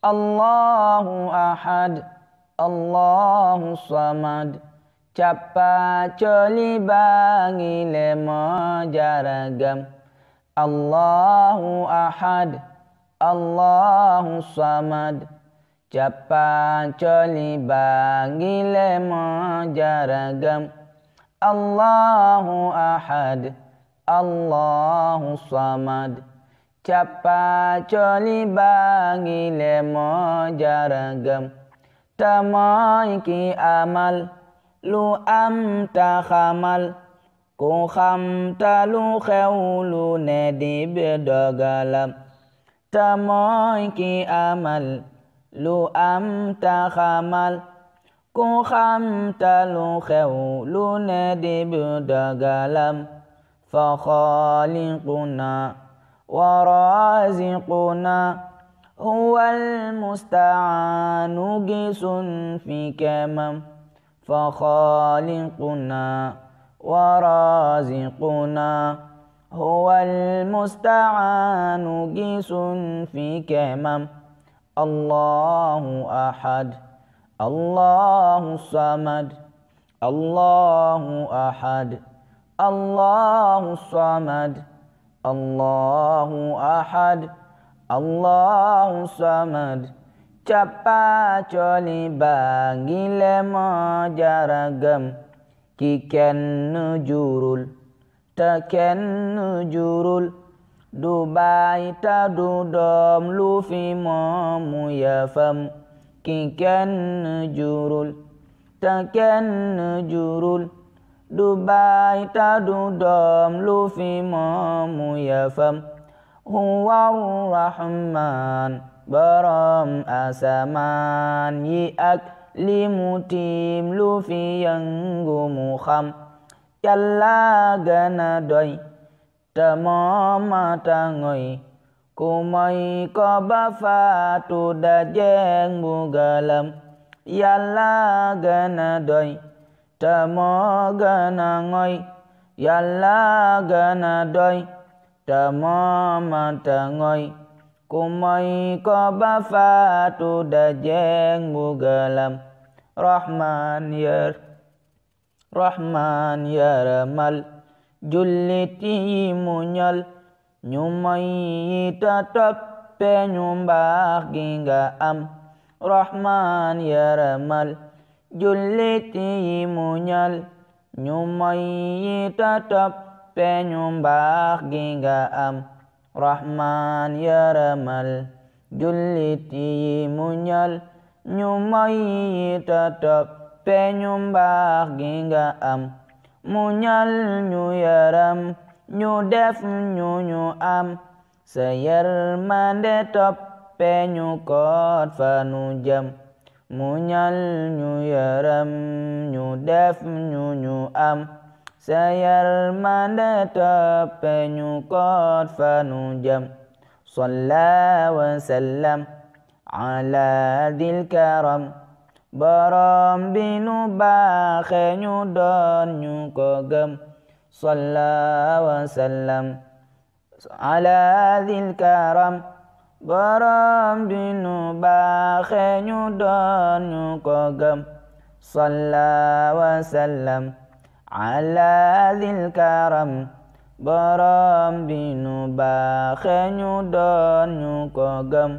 Allahu ahad, Allahu samad. Capa coli bangi lemo jaragam. Allahu ahad, Allahu samad. Capa coli bangi lemo jaragam. Allahu ahad, Allahu samad. Capa coli bangi lemo jaragam. Tamai ki amal lu am ta xamal ku xam ta lu xew lu ne di bedogalam. Tamai ki amal lu am ta xamal ku xam ta lu xew lu ne di bedogalam. Fa khaliquna ورازقنا هو المستعان جس في كمم. فخالقنا ورازقنا هو المستعان جس في كمم. الله أحد، الله الصمد. الله أحد، الله الصمد. Allahu ahad, Allahu samad. Capa coli bangi lemo jaragam. Kiken nujurul, taken nujurul. Dubai ta dudom lufi momu yafam. Kiken nujurul, taken nujurul. Dubai ta dudom lufi momu yafam. Huwa rahman baram asaman yi ak limutim lufi yang gumukham. Yalla gana doy tamo mata ngoy kumay ko bafatu da jeng bugalam. Yalla gana doy tamo gana ngoy, yalla gana doy tamo mata ngoy kumay ko bafatu da jeng bugalam. Rahman ya ramal julliti munyal nyumay tatap penyumbah ginga am. Rahman ya ramal julliti munyal nyumay tatap penyumbah ginga am. Rahman ya ramal julliti munyal nyumay tatap penyumbah ginga am. Munyal nyu yaram nyu def nyu am. Sayar mande top penyu kot fanu jam. Munyal nyu yaram nyu def nyu am. Sayar mande top penyu kot fanu jam. Salla wa sallam ala dil karam. Baram binu baxe ñu doon ñu ko gëm. Salla wa sallam ala dil karam. Baram binu baxe ñu doon ñu ko gëm. Salla wa sallam ala dil karam. Baram binu baxe ñu doon ñu ko gëm.